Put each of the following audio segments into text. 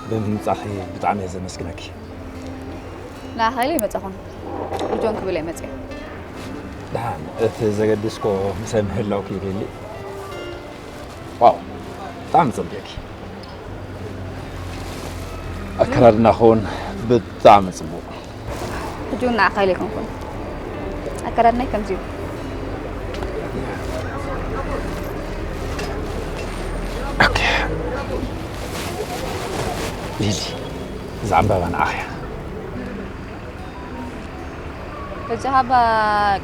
ብምምጻኺ ብጣዕሚ እየ ዘመስግነኪ። ንኣኸለ ይመጸኹን ልጆን ክብል ኣይመጽእ። ደሓን እቲ ዘገድስኮ ምሳይ ምህላውኪ ይደሊ። ዋው፣ ብጣዕሚ ጸቢቕኪ። ኣከዳድና ኸውን ብጣዕሚ ጽቡቕ። ሕጂ እውን ንዓኻ ኢለ ኣይኮንኩን። ኣከዳድናይ ከምዚ እዩ። ኦኬ። ሊሊ፣ እዛ ዕምባባ ንዓኻ እያ። ሕጂ ሃባ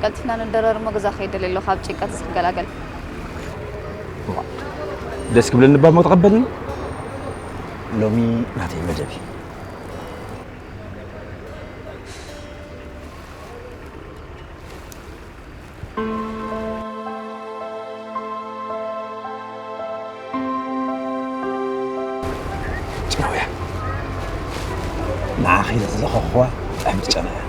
ቀልጢፍና ንደረር እሞ ገዛ ከይደለ ኣሎ ካብ ጭንቀት ዝክገላገል። ዋ፣ ደስ ክብለኒ እባ እሞ ተቐበልኒ። ሎሚ ናተይ መደብ እዩ። ጭናውያ ንዓኺ ኢለ ዝለኸኽዋ ጥዕምቲ ጨና እያ።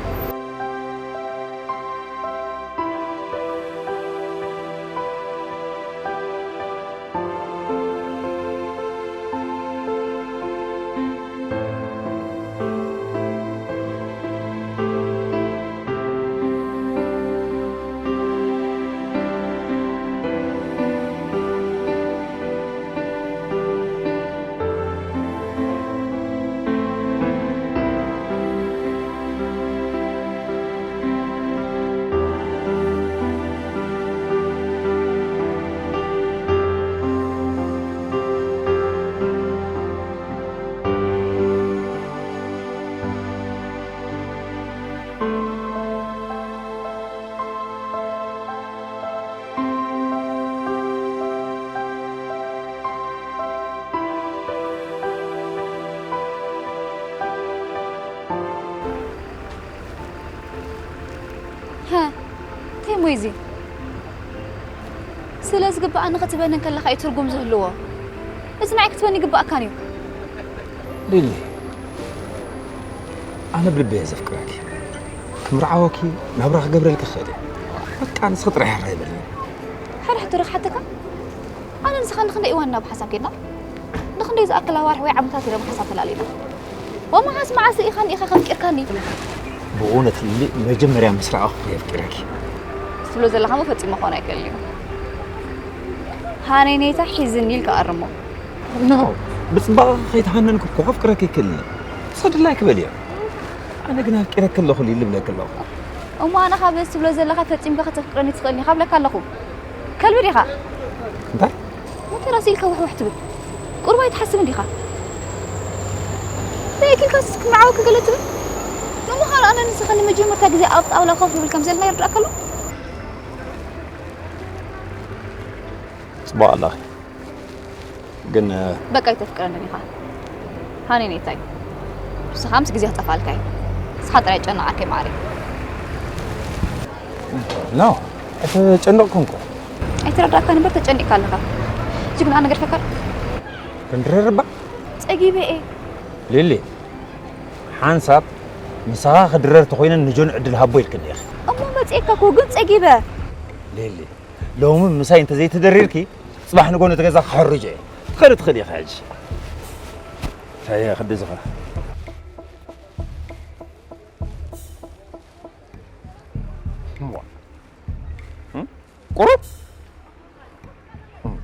ሃ፣ እንታይ እሞ እዩ እዚ? ስለ ዝግብኣኒ ክትበኒ እንከለኻ እዩ ትርጉም ዝህልዎ። እዚ ንዓይ ክትበኒ ይግብኣካን እዩ። ሊሊ፣ ኣነ ብልቢ እየ ዘፍቅረኪ። ክምርዓወኪ፣ ናብራ ክገብረልኪ ክኽእል እየ። በቃ ንስኺ ጥራሕ ሕራይ በልኒ። ሓደ ሕቶ ዶ ክሓተካ? ኣነ ንስኻ ንኽንደይ እዋን ኢና ብሓሳብ ኬድና? ንኽንደይ ዝኣክል ኣዋርሕ ወይ ዓመታት ኢና ብሓሳብ ተላሊና? ወመዓስ መዓስ ርኢኻኒ ኢኻ ከፍቂርካኒ? ብእውነት ሊሊ፣ መጀመርያ ምስ ረኣኹ የፍቂረኪ። ትብሎ ዘለኻ እሞ ፈጺሙ ክኾን ኣይክእልን እዩ። ሃነይነይታ ሒዝኒ ኢልካ ኣርሞ። ኖ፣ ብጽባቐ ከይተሃነንኩ እኮ ከፍቅረኪ ይክእልን እየ። ንስኺ ድላይኪ በልዮ። ኣነ ግን ኣፍቂረኪ ኣለኹ ሊሊ እብለኪ ኣለኹ። እሞ ኣነ ካብ እዚ ትብሎ ዘለኻ ፈጺምካ ከተፍቅረኒ ትኽእልን ኢኻ እብለካ ኣለኹ። ከልቢ ዲኻ? እንታይ? መተራስ ኢልካ ውሕውሕ ትብል። ቁሩብ ኣይትሓስብን ዲኻ? ደይ ኢልካስ ክምዓወኪ ገለ ትብል? ንምዃኑ ኣነ ንስኻ ንመጀመርታ ግዜ ኣብ ጣውላ ኮፍ ንብል ከም ዘለና ይርድኣካ ኣሎ? ጽቡቕ ኣለኺ። ግን፣ እ፣ በቃ ኣይተፍቅረንን ኢኻ። ሃኒ ኔታይ። ንስኻ ምስ ግዜ ክጠፍኣልካ እዩ። ንስኻ ጥራይ ጨነቓከይ ማዕረይ። ኖ፣ ኣይተጨነቕኩን እኮ። ኣይተረዳእካን እምበር ተጨኒቕካ ኣለኻ። ሕጂ ግን ኣነ ገድፈካ። ክንድረር እባ። ጸጊበ እየ። ሊሊ፣ ሓንሳብ ምሳኻ ክድረር ተኾይነ ንጆን ዕድል ሃቦ ኢልክኒ ኢኺ። እሞ መጺኤካ እኮ ግን ጸጊበ። ሊሊ፣ ሎሚ ምሳይ እንተዘይተደሪርኪ፣ ጽባሕ ንጎ ነቲ ገዛ ክሕርጆ እየ። ትኸዲ ትኽእሊ ኢኺ ሕጂ። ሃየ፣ ክዲ ዝኸ። እዋ። እም? ቁሩብ? እም።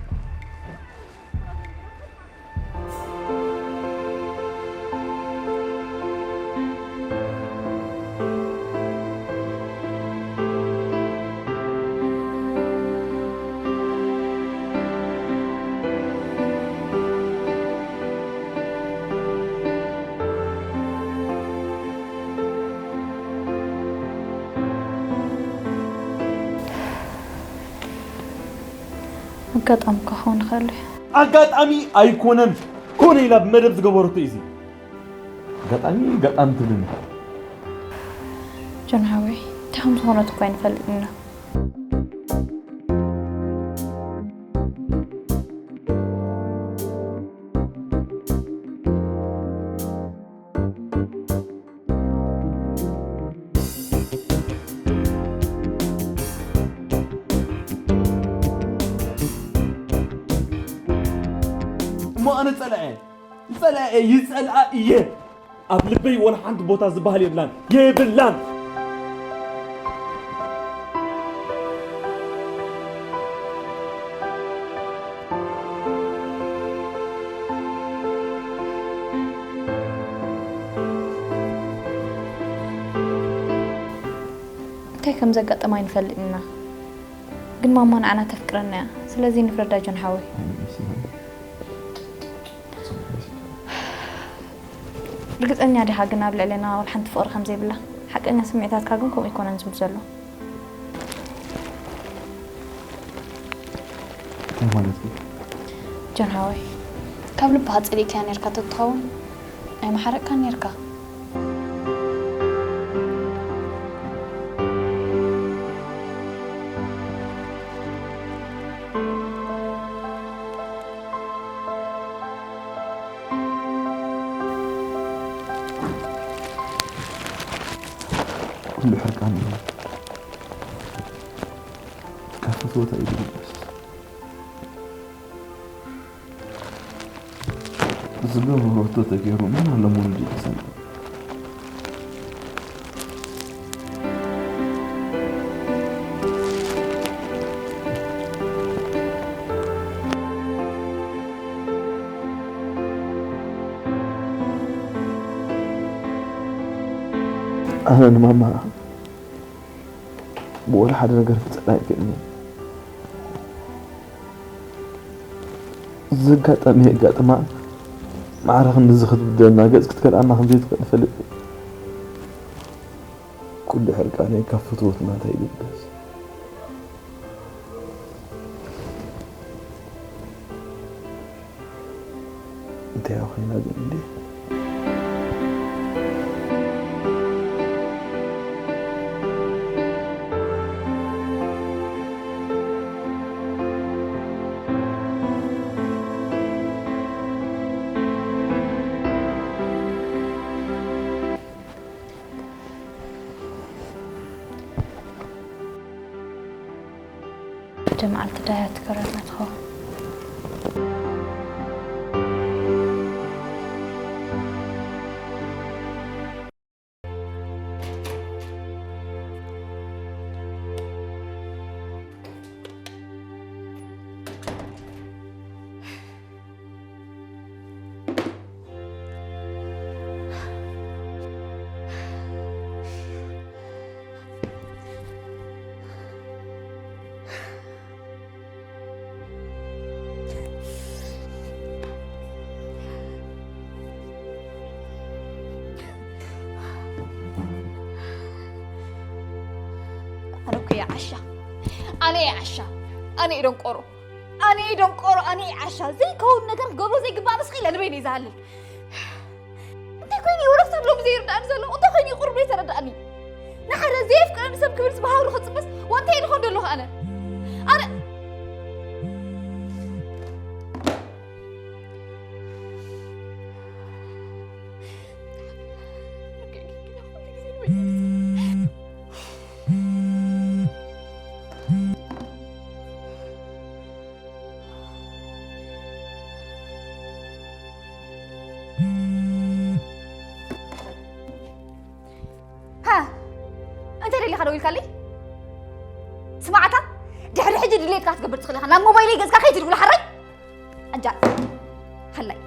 ኣጋጣሚ ክኸውን ይኽእል እዩ። ኣጋጣሚ ኣይኮነን። ኮነ ኢላ ብመደብ ዝገበረቶ እዩ እዚ። ኣጋጣሚ፣ ኣጋጣሚ ትብልኒ። ጆን ሓወይ፣ እንታይ ከም ዝኾነት እኮ ኣይንፈልጥን ኢና። እሞ ኣነ ጸላኤ፣ ጸላኤ ይጸልኣ እየ። ኣብ ልበይ ወላ ሓንቲ ቦታ ዝበሃል የብላን። የብላን። እንታይ ከም ዘጋጠማ ኣይንፈልጥን ኢና። ግን ማማ ንዓና ተፍቅረና እያ። ስለዚ ንፍረዳ ጆን ሓወይ። ርግጸኛ ዲኻ ግን ኣብ ልዕሌና ወላ ሓንቲ ፍቕሪ ከም ዘይብላ? ሓቀኛ ስምዒታትካ ግን ከምኡ ኣይኮነን ዝብል ዘሎ። እንታይ ማለት እዩ? ጆን ሓወይ፣ ካብ ልብኻ ጸሊእካያ ነርካ ተትኸውን ኣይመሓረቅካን ነርካ። ኩሉ ሕርቃን እዩ። ካብ ፍትወታ ኢሉ ይልበስ። ዝገበረቶ ተገይሩ መን ኣሎ መውሊዱ ይሰምዕ? ኣነ ንማማ ብወላ ሓደ ነገር ክጸላ ኣይክእልን እየ። ዘጋጠመ የጋጥማ፣ ማዕረ ክንድዚ ክትብደልና፣ ገጽ ክትከልኣና ከም ዘይትኽእል እፈልጥ እየ። ኩሉ ሕርቃነይ ካብ ፍትወት ናታ ይልበስ። እንታይ ኮይና ግን እንዴ? ሓደ መዓልቲ ዳያ ትከረና ትኸውን። ኣነ እኮ እየ ዓሻ። ኣነ እየ ዓሻ። ኣነ እየ ደንቆሮ። ኣነ እየ ደንቆሮ። ኣነ እየ ዓሻ። ዘይከውን ነገር ክገብሮ ዘይግባእ ንስኺ ኢለ ንበይነይ ዝሃልል። እንታይ ኮይኑ እዩ ወረፍታ ብሎም ዘይርዳእኒ ዘሎ? እንታይ ኮይኑ እዩ ቁርብ ዘይተረዳእኒ? ንሓደ ዘየፍቅረኒ ሰብ ክብል ዝባህሩ ክጽበስ ወንታይ ድኾን ዘለኹ ኣነ? ኣነ ሃ፣ እንታይ ደሊኻ ደው ኢልካለይ? ስማዕካ፣ ድሕሪ ሕጂ ድሌትካ ክትገብር ትኽእል ኢኻ። ናብ ሞባይለይ ገጽካ ከይትድውል ሓራይ። ኣንጃል፣ ሃላይ።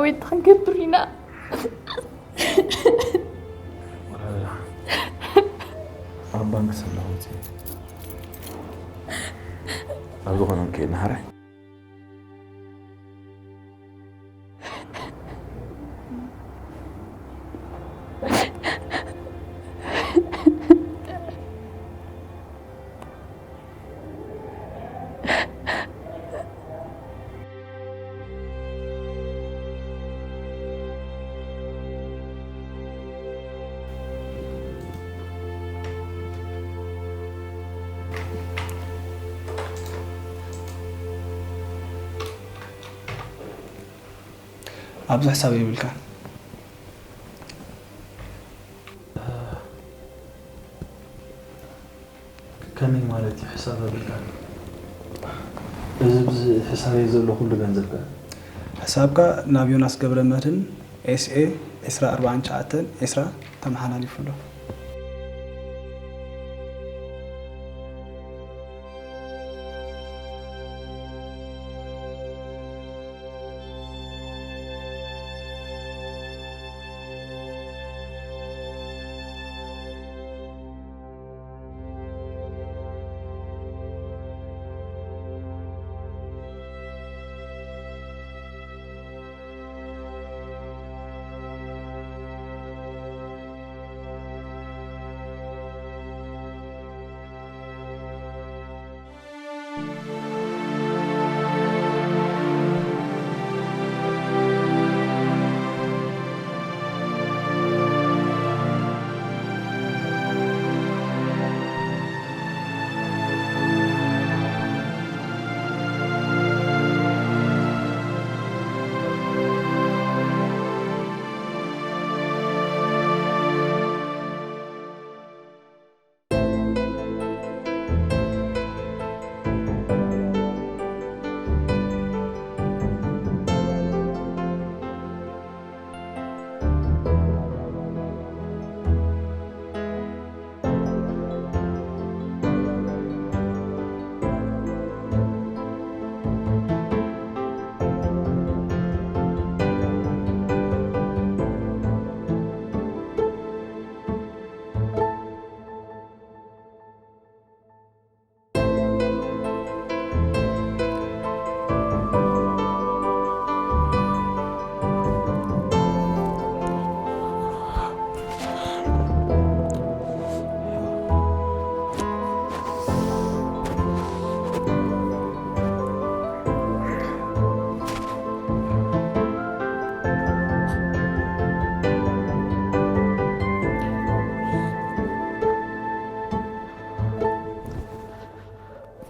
እንታይ ክንገብር ኢና? ኣብ ባንክ ስለ ወፂ ኣብ ዝኾነ ከይድና ሓራይ። ኣብዚ ሕሳብ የብልካን። ከመይ ማለት እዩ ሕሳብ የብልካን? እዚ ብዚ ሕሳበይ ዘሎ ኩሉ ገንዘብካ? ሕሳብካ ናብ ዮናስ ገብረመድህን ኤስኤ ዕስራ ኣርባዕን ትሽዓተን ዕስራ ተመሓላሊፉ ኣሎ።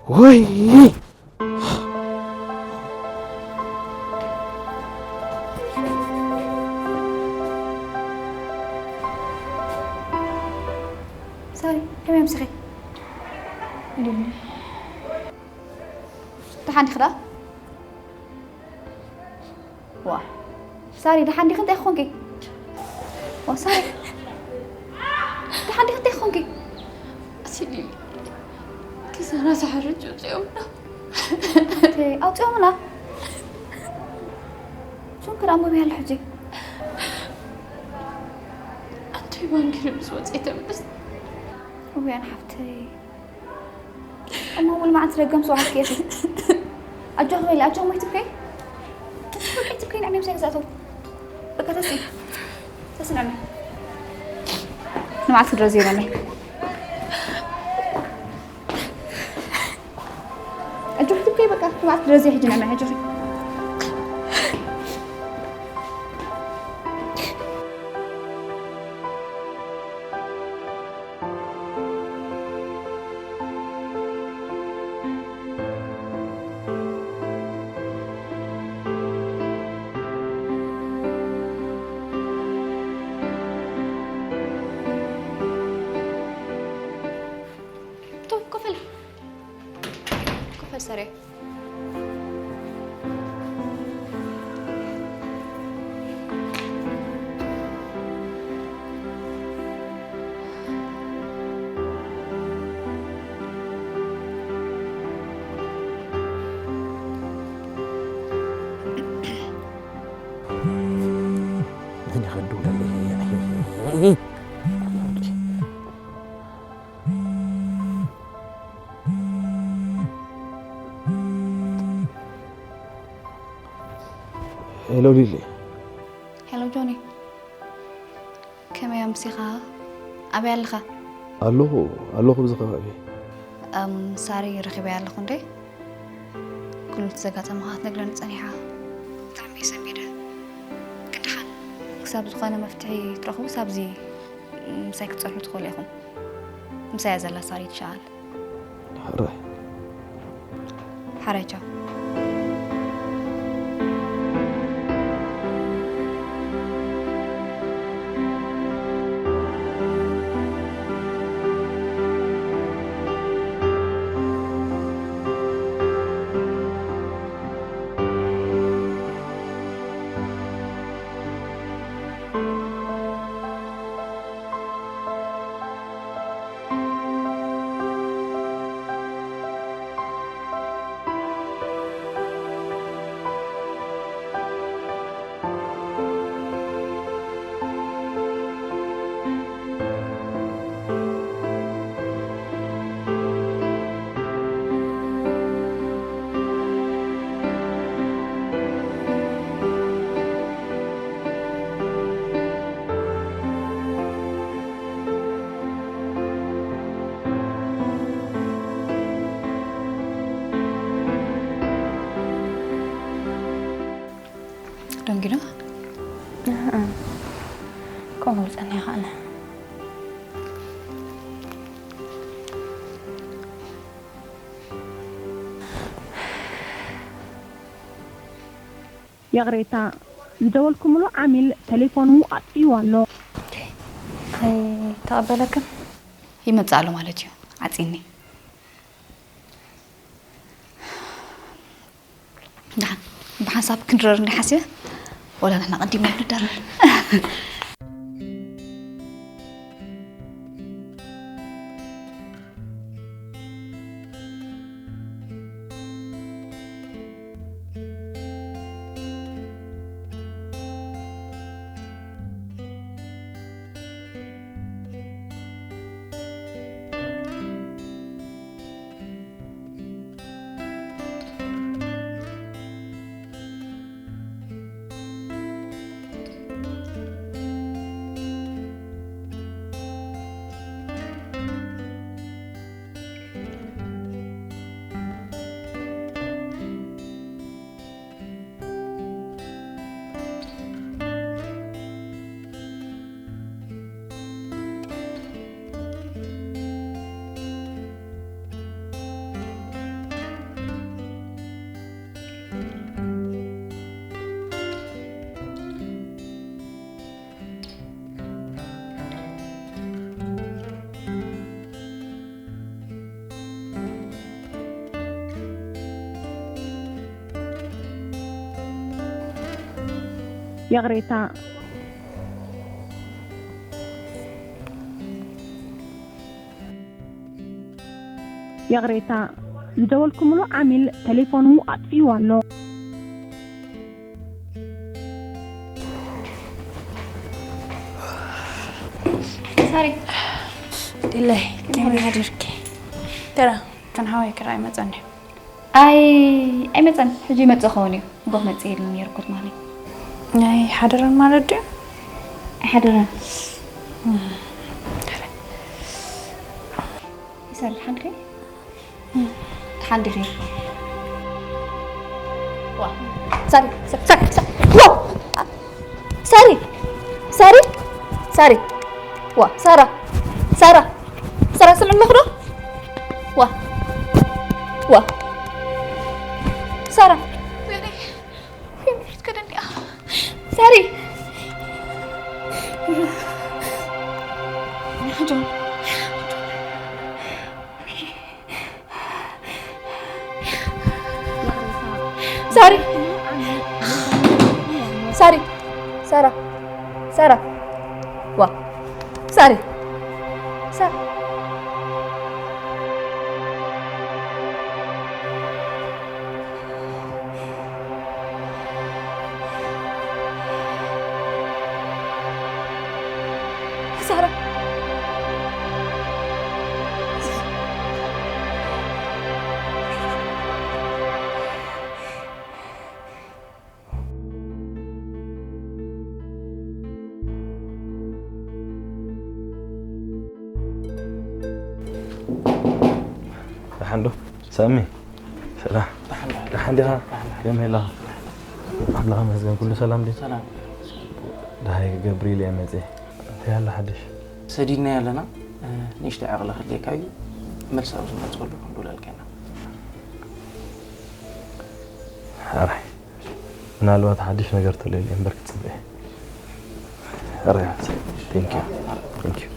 ወይ ሳሪ፣ ከመይ ኣምሲኺ? ደሓን ዲኺ ደኣ? ዋ። ሳሪ፣ ደሓን ዲኺ? እንታይ ኮንኪ? ዋ፣ ሳሪ። ደሓን ዲኺ? እንታይ ኮንኪ? ኣቲ ሊሊ፣ ክሳራ ሳሕሪ ጭውፅዮምና። እተ-፣ ኣውፅኦምና? ሱንክር ኣንብብያ ኣሎ ሕጂ። ኣንቶይ ባንኪ ምስ ወፅአ ተምልስ። እውያን ሓፍተይ። እሞ ሙሉ መዓልቲ ደገም ሰውዓት ከየት። ኣጆኺ በሊ፣ ኣጆኺ ሞይትብከይ። ሞይትብከይ ንዕሚ ምሳይ ግዛእተው። በቃ ተስኢ። ተስኢ ንዕሚ። ንመዓልቲ ድረስ ዘይበለይ። ኣጆኺ ትብከይ በቃ። ንመዓልቲ ድረስ ዘይሕጂ ንዕሚ ኣጆኺ። ቶም ኮፈል ኮፈል ሰሪያ። እኔ ከንዱ ለለ ሄሎ ሊሊ። ሄሎ ጆኒ፣ ከመይ ኣምሲኻ? ኣበይ ኣለኻ? ኣለኹ፣ ኣለኹ ብዚ ከባቢ። እም፣ ሳሪ ረኺበያ ኣለኹ እንዴ? ኩሉ እቲ ዘጋጠመ ኸዓ ክትነግረኒ ጸኒሓ። ብጣዕሚ እየ ሰንቢደ። ግን ደሓን ክሳብ ዝኾነ መፍትሒ ትረኽቡ፣ ሳብዚ ምሳይ ክትጸንሑ ትኽእሉ ኢኹም። ምሳይ እያ ዘላ ሳሪ፣ ትሸዓል። ሕራይ። ሕራይ፣ ቻው። ደንጊኖ? ከምኡ ጸኒኻ ኣነ። ይቕሬታ፣ ዝደወልኩምሉ ዓሚል ተሌፎኑ ኣጥፊእዎ ኣሎ። ኣይተቐበለክን? ይመጽእ ኣሎ ማለት እዩ። ዓጺኒ። ደሓን ብሓንሳብ ክንድረር እንዲ ሓሲበ፣ ወላ ንሕና ቀዲምና ክንደረር። ይቕሬታ። ይቕሬታ፣ ዝደወልኩምሉ ዓሚል ተሌፎኑ ኣጥፊእዎ ኣሎ። ሳሪ። ዲለይ፣ ከመይ ሓዲርኪ? ደህና፣ ከን ሓወይ ክረኣይ መጸኒ። ኣይ፣ ኣይመጸን። ሕጂ ይመጽእ ክኸውን እዩ። እምበር መጽእ ኢሉ ነይሩ እኮ ትማሊ። ናይ ሓደረን ማለት ድዩ? ኣይሓደረን። እም። ይሰርሕ ሓንከይ? ሓንዲኺ። ዋ። ሳሪ፣ ሳሪ፣ ሳሪ፣ ሳሪ። ዋ። ሳሪ፣ ሳሪ፣ ሳሪ። ዋ፣ ሳራ፣ ሳራ፣ ሳራ፣ ስምዕለኹ ዶ? ዋ፣ ዋ። ሳራ። ወይኔ፣ ወይኔ፣ ክትከደኒ እያ። ሳሪ። ጆን። ሳሪ። ሳሪ። ሳራ። ሳራ። ዋ። ሳሪ። ሳሪ። ሳራ። ደሓን ዶ? ሳሚ፣ ሰላም። ደሓን ዲኻ? ከመይ ኣለኻ? ኣምላኽ ይመስገን፣ ኩሉ ሰላም ድዩ? ሰላም። ደሃይ ገብርኤል እየ መፅየ። እንታይ ኣሎ ሓድሽ? ሰዲድናዮ ኣለና። እ፣ ንእሽተይ ዓቕሊ ከድልየካ እዩ። መልሲ ኣብ ዝመፅኣሉ ክንድውለልካ ኢና። ሕራይ። ምናልባት ሓድሽ ነገር ተሎ ኢለ እምበር ክጽበ እየ። ሕራይ። Thank you. Thank you.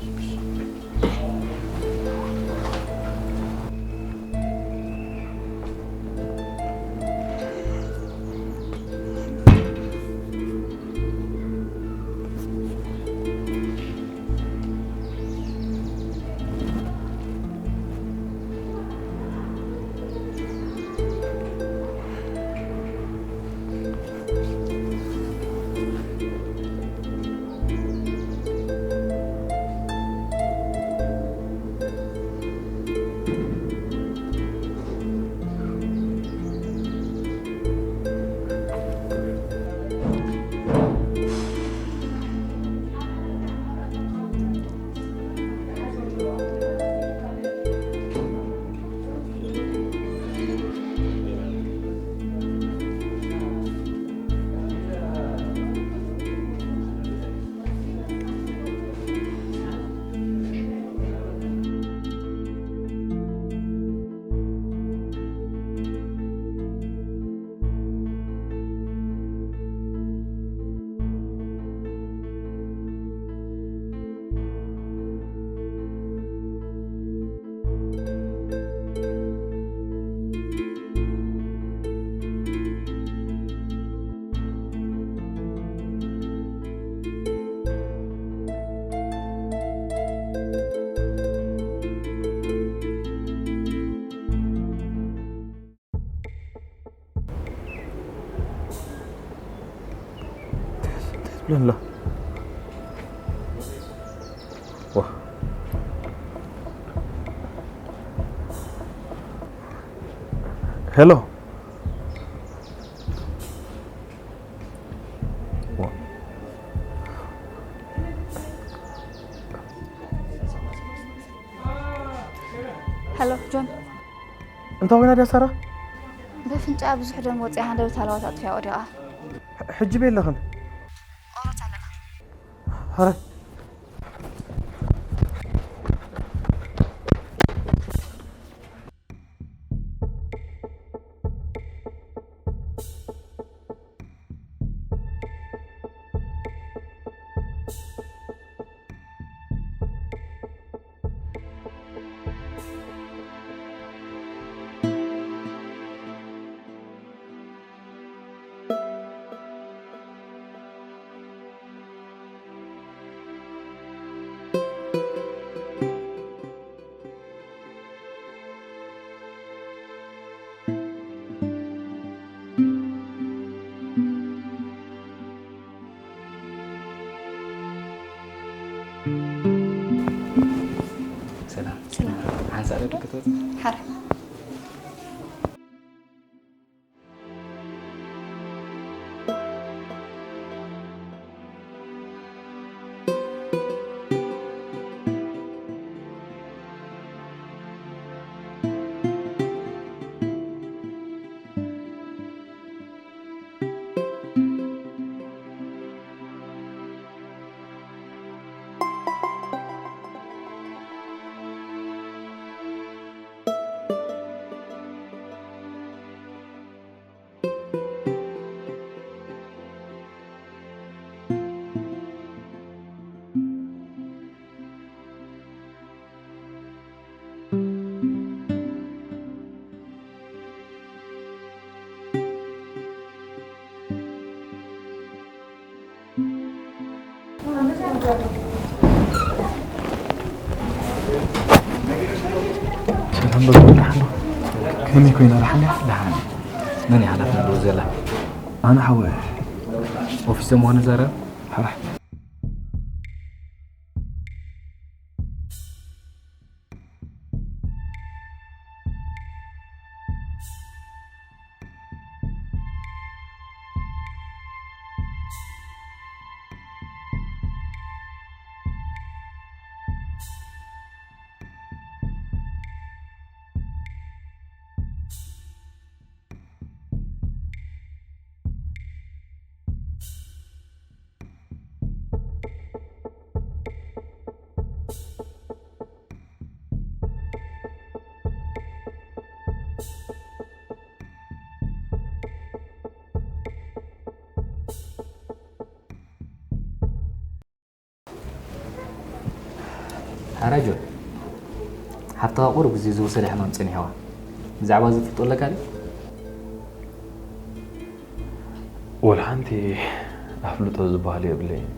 ትብለላ። ዋ። ሄሎ። ዋ። ሄሎ ጆን። እንታይ ኮይና ድያ ሳራ? በፍንጫ ብዙሕ ደም ወፂኣ፣ ሃንደበት ሃለዋት ኣጥፊኣ ወዲቓ። ሕጂ በይ ኣለኽን? ቆሮት ኣለና። ኧረ። ሰላም። ሰላም። ሓንሳእ ዶ ክትወጽእ? ሓረ። ሰላም በሉ፣ ደሓን ዶ? ከመይ ኮይና፣ ደሓን ድያ? ደሓን። መን እያ ሓላፍነት ዘላ? ኣነ ሓወይ። ኦፊስ ደሞ ንዛረብ? ሓራሕ። ኣራጆ፣ ሓፍትኻ ቁሩብ ግዜ ዝወሰደ ሕማም ጸኒሕዋ። ብዛዕባ እዚ ትፈልጦ ኣለካ ድዩ? ወላ ሓንቲ ኣፍልጦ ዝበሃል የብለይን።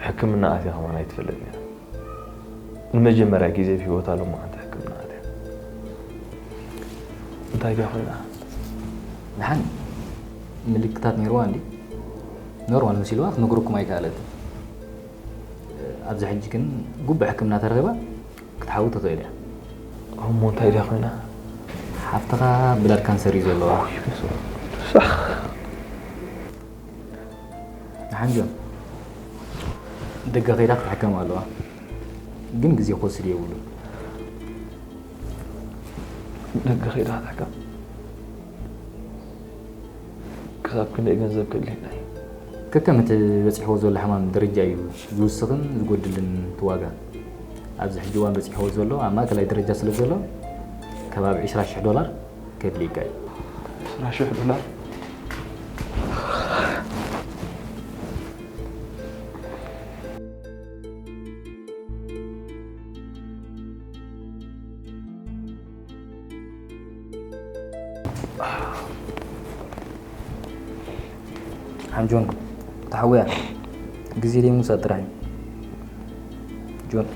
ሕክምና ኣትያ ከማን ኣይትፈልጥን እያ። ንመጀመርያ ግዜ ኣብ ህይወታ ሎማዓንቲ ሕክምና ኣትያ። እንታይ ድያ ኮይና? ደሓን ምልክታት ነይርዋ እንዲ ኖርማል መሲልዋ ክትነግረኩም ኣይከኣለትን። ኣብዚ ሕጂ ግን ግቡእ ሕክምና ተረኺባ ክትሓዊ ትኽእል እያ። እሞ እንታይ ድያ ኮይና? ሓፍትኻ ብላድ ካንሰር እዩ ዘለዋ። ደሓን ጆን፣ ደገ ከይዳ ክትሕከም ኣለዋ፣ ግን ግዜ ክወስድ የብሉን። ደገ ከይዳ ክትሕከም ክሳብ ክንደይ ገንዘብ ከድልየና እዩ? ከከም እቲ በፂሕዎ ዘሎ ሕማም ደረጃ እዩ ዝውስኽን ዝጎድልን እቲ ዋጋ። ኣብዚ ሕጂ እዋን በፂሕዎ ዘሎ ኣብ ማእከላይ ደረጃ ስለ ዘሎ ከባቢ ዕስራ ሽሕ ዶላር ከድልየካ እዩ። ዕስራ ሽሕ ዶላር? ሓም ጆን፣ ተሓውያ ግዜ ደይ ምውሳድ ጥራሕ እዩ። ጆን።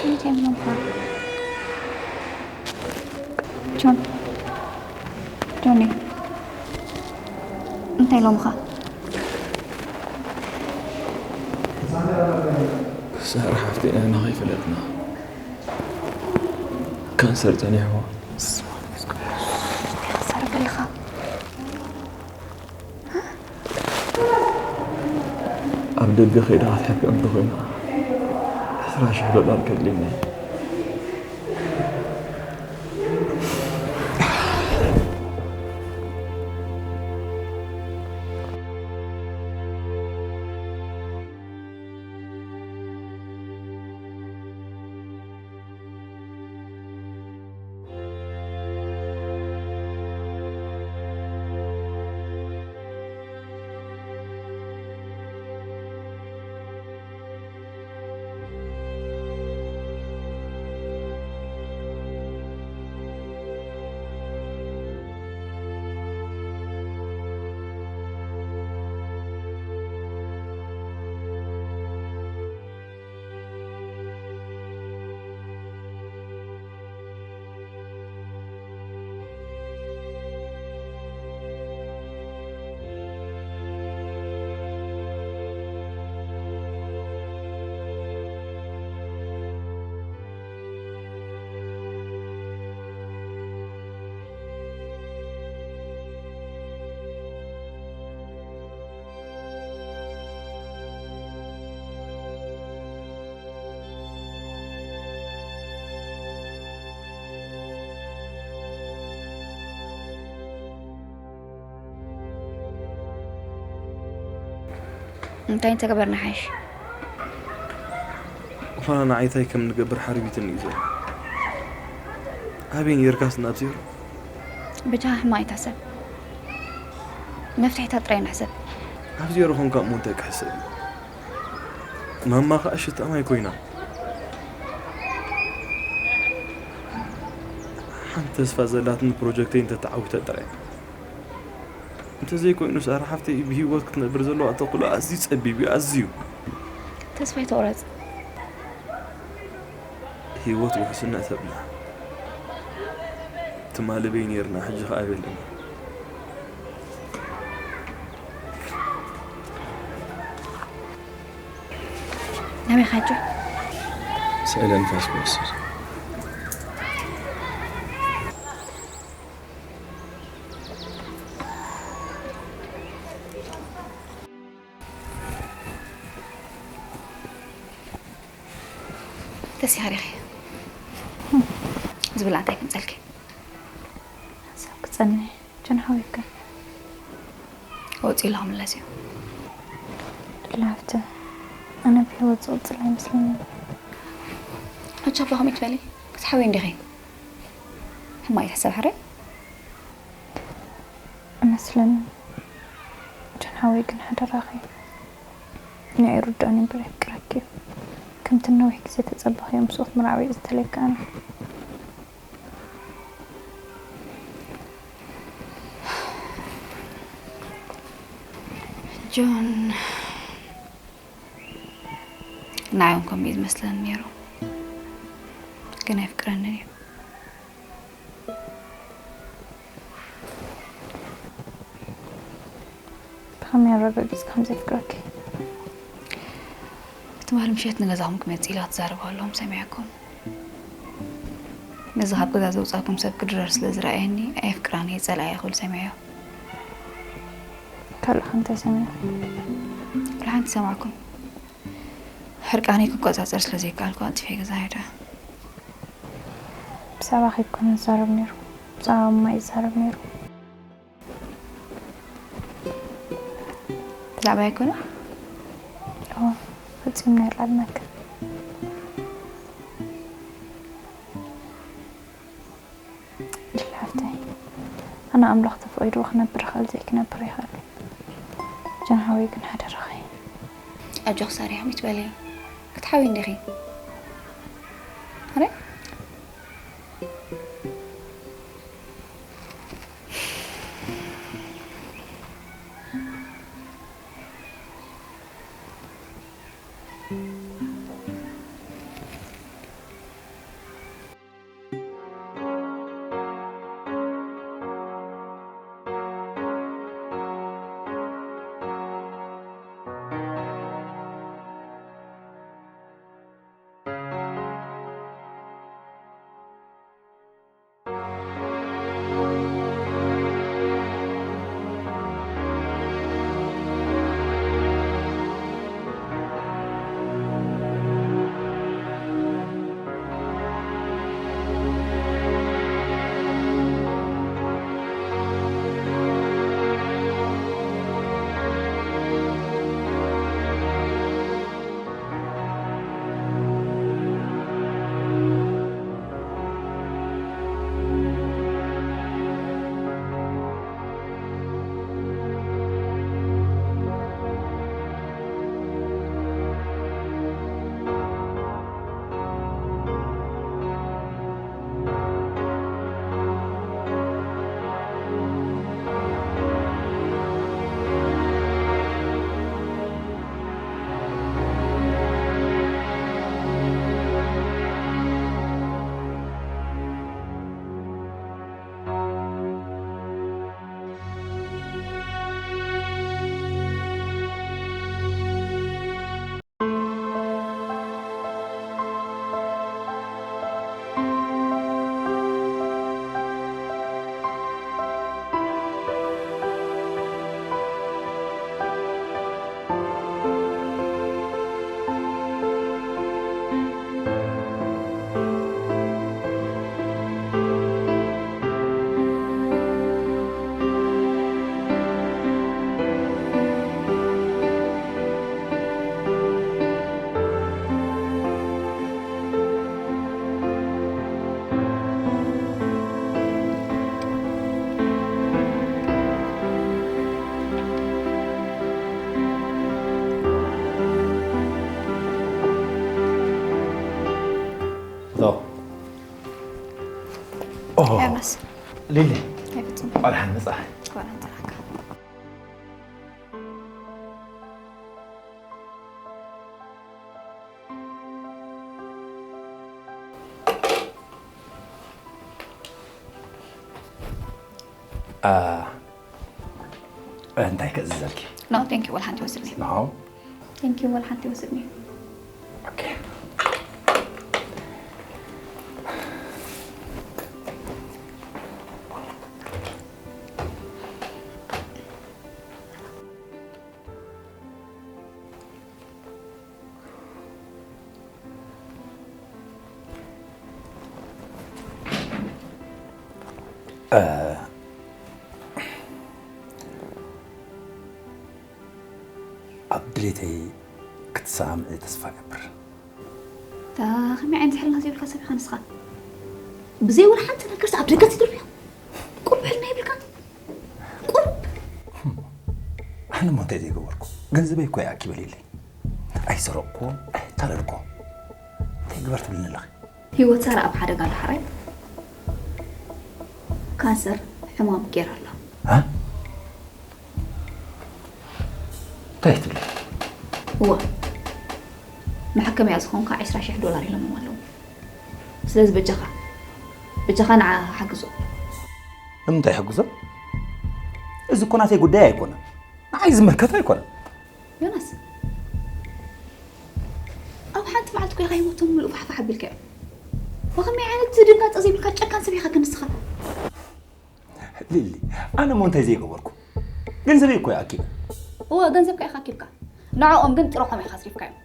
እንታይ ምንኻ? ጆን፣ ጆኒ፣ እንታይ ኢሎምኻ? ሳራ ሓፍተይ ንሕና ከይፈለጥና ካንሰር ጸኒሕዋ። ካንሰር በሊኻ? ኣብ ደገ ከይዳ ክትሕከም እንተኾይና ዕስራ ሽሕ ዶላር ከድልየና እዩ። እንታይ እንተገበርና ሓይሽ? ኾና ንዓይ እንታይ ከም ንገብር ሓርቢትኒ እዩ ዘሎ። ኣበይ ነይርካስ ናብ ዜሮ? ብጃኻ ሕማቕ ኣይትሕሰብ። መፍትሒታት ጥራይ ንሕሰብ። ኣብ ዜሮ ኾንካ እሞ እንታይ ክሕሰብ እዩ? ማማ ኸኣ ሽታማይ ኮይና። ሓንቲ ተስፋ ዘላትኒ ፕሮጀክተይ እንተተዓዊተ ጥራይ። እንተዘይኮይኑ ሳራ ሓፍተይ ብህይወት ክትነብር ዘለዋ ተኽእሎ ኣዝዩ ጸቢብ እዩ፣ ኣዝዩ። ተስፋ ኣይትቑረጽ። ህይወት ውሕስነት ተብላ ትማሊ በይ ነይርና፣ ሕጂ ኸኣ በልኒ። ናበይ ኻጆ? ስእለ ንፋስ ክወስድ። ተሲኻ ዲኺ? ዝብላዕ እንታይ ከምፀልኪ? ሰብ ክፀንሕ ጀን ሓዊካ ወፂኡ ኣሎ ክምለስ እዩ። ድላፍተ ኣነ ብህይወት ዝቕፅል ኣይመስለኒ። ኣቻባ ከመይ ትበሊ? ክትሓዊ እንዲኺ? ሕማቕ ይትሕሰብ ሕራይ? እመስለኒ ጀን ሓወይ ግን ሓደራኺ ንዒ ርዳእኒ እምበር የፍቅረኪ እዩ። ከምቲ ነዊሕ ግዜ ተጸበኽዮ ምስኡ ክትምርዓዊ ዝተለየካ ኣነ። ጆን ንዓይ እውን ከምኡ እዩ ዝመስለኒ ነይሩ፣ ግን ኣይፍቅረንን እዩ። ብኸመይ ኣረጋጊጽ ከም ዘፍቅረኪ? ትማሊ ምሸት ንገዛኹም ክመጽእ ኢላ ክትዛረቡ ኣለዎም ሰሚዐኩም። ነዚ ካብ ገዛ ዘውጻእኩም ሰብ ክድረር ስለ ዝረኣየኒ ኣየፍቅራን እየ ጸላኢ ክብል ሰሚዐዮ። ካልእ ከ እንታይ ሰሚዕኪ? ወላ ሓንቲ ሰማዕኩም። ሕርቃነይ ክቆጻጸር ስለ ዘይከኣልኩ ኣንጺፈ ገዛ ሄደ። ብዛዕባኺ ኣይኮነን ዝዛረብ ነይሩ፣ ብዛዕባ እማ እዩ ዝዛረብ ነይሩ። ብዛዕባ ኣይኮነ እወ፣ ፈጺምና ኣይረኣድናካ። ጅል ሓፍተይ፣ ኣነ ኣምላኽ ተፈቒድዎ ክነብር ይኽእል ዘይክነብር ይኽእል። ጀን ሓወይ ግን ሓደራኺ። ኣጆኺ ሳሪ ሓሚት በሊ ክትሓዊ እንዲኺ። ኣረ ዶ ኤርናስ ሊሊ ኣይፍጽም ቆልሓን መጻ ጓል እንተላካ እንታይ ክእዝዘልኪ? ኖ ቴንክ ዩ ወላ ሓንቲ ወስድኒ ኖ ቴንክ ዩ ወላ ሓንቲ ወስድኒ ኦኬ። ኣብ ድሌተይ ክትሰማምዒ ተስፋ እገብር። እታ ከመይ ዓይነት ሕልና ዘይብልካ ሰብ ኢኻ ንስኻ? ብዘይ ወላ ሓንቲ ነገርስ ኣብ ደገ ትድርብዮ? ቁሩብ ሕልና የብልካን? ቁሩብ ኣነ እሞ እንታይ ዘይገበርኩ? ገንዘበይ እኮ ይኣኪበ ሊሊ። ኣይሰረቕኩዎን ኣይታለልኩዎን። እንታይ ግበር ትብልኒ ኣለኺ? ህይወት ሳራ ኣብ ሓደጋ ኣላ ሓራይ። ካንሰር ሕማም ገይራ ኣላ። እ? እንታይ ትብሊ? እዋ መሐከምያ ዝኾንካ ዕስራ ሽሕ ዶላር ኢሎሞም ኣለዉ። ስለዚ በጃኻ በጃኻ ንዓ ሓግዞ። ንምንታይ ሕግዞ? እዚ እኮ ናተይ ጉዳይ ኣይኮነን። ንዓይ ዝምልከት ኣይኮነን። ዮናስ ኣብ ሓንቲ መዓልቲ እኮ ኢኻ ህይወቶም ምሉእ ፋሕፋሕ ኣቢልካዮ። ብኸመይ ዓይነት ዝድንጋፀ ዘይብልካ ጨካን ሰብ ኢኻ ግን ንስኻ? ሊሊ ኣነ እሞ እንታይ ዘይገበርኩ? ገንዘበይ እኮ ይኣኪበ። እወ ገንዘብካ ኢኻ ኣኪብካ። ንዕኦም ግን ጥረሖም ኢኻ ኣስሪፍካዮም።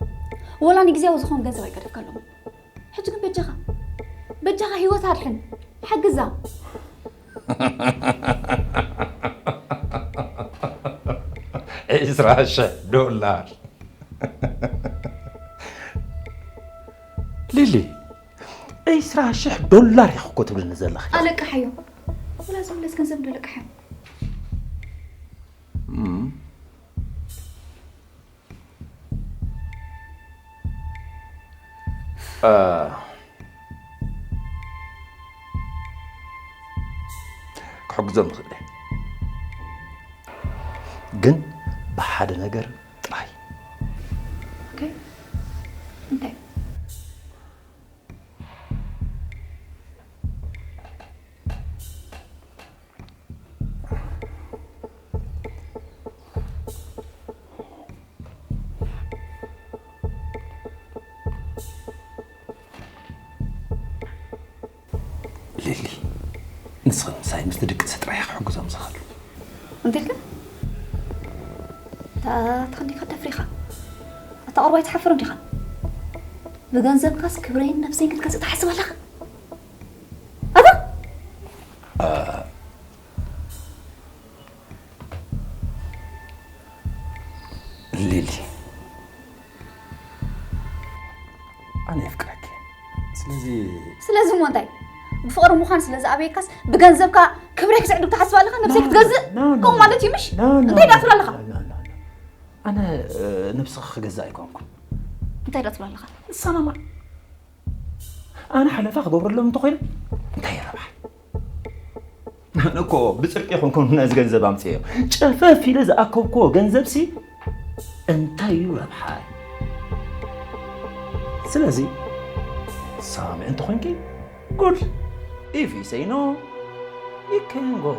ወላ ንግዜያዊ ዝኾን ገንዘብ ኣይገደፍካሎምን። ሕጂ ግን በጃኻ በጃኻ ህይወት ኣድሕን። ሓግዛ። ዒስራ ሽሕ ዶላር። ሊሊ ዒስራ ሽሕ ዶላር ኢኺ እኮ ትብልኒ ዘለኺ። ኣለቅሓዮ። ወላ ዝምለስ ገንዘብ ዶ ኣለቅሓዮ? ክሕግዞም ይኽእል እየ፣ ግን ብሓደ ነገር ጥራይ። ኦኬ፣ እንታይ? ሊሊ፣ ንስኺ ምሳይ ምስቲ ድቅሲ ጥራይ ክሕግዞም ዝኽእል። እንታይ ኢልካ? እታ ተኸኒካ ደፍሪኻ፣ ኣታ ቁሩብ ኣይትሓፍርን ዲኻ? ብገንዘብካስ ክብረይን ነብሰይን ክትገዝእ ትሓስብ ኣለኻ? ኣታ ሊሊ፣ ኣነ የፍቅረኪ። ስለዚ ስለዚ እሞ እንታይ? ብፍቕሪ ምዃን ስለ ዝኣበየካስ ብገንዘብካ ክብረይ ክስዕድግ ትሓስብ ኣለኻ? ነብሰይ ክትገዝእ? ከምኡ ማለት እዩ ምሽ? እንታይ ደኣ ትብል ኣለኻ? ኣነ ነብስኻ ክገዝእ ኣይኮንኩን። እንታይ ደኣ ትብል ኣለኻ? ንሳናማ ኣነ ሓለፋ ክገብረሎም እንተኾይነ እንታይ ይረብሓ? ኣነ እኮ ብፅድቂ ይኹን ነዚ ገንዘብ ኣምፅኤዮ ጨፈፍ ኢለ ዝኣከብክዎ ገንዘብሲ እንታይ እዩ ረብሓ? ስለዚ ሰማምዒ እንተኾይንኪ good፣ if you say no you can go።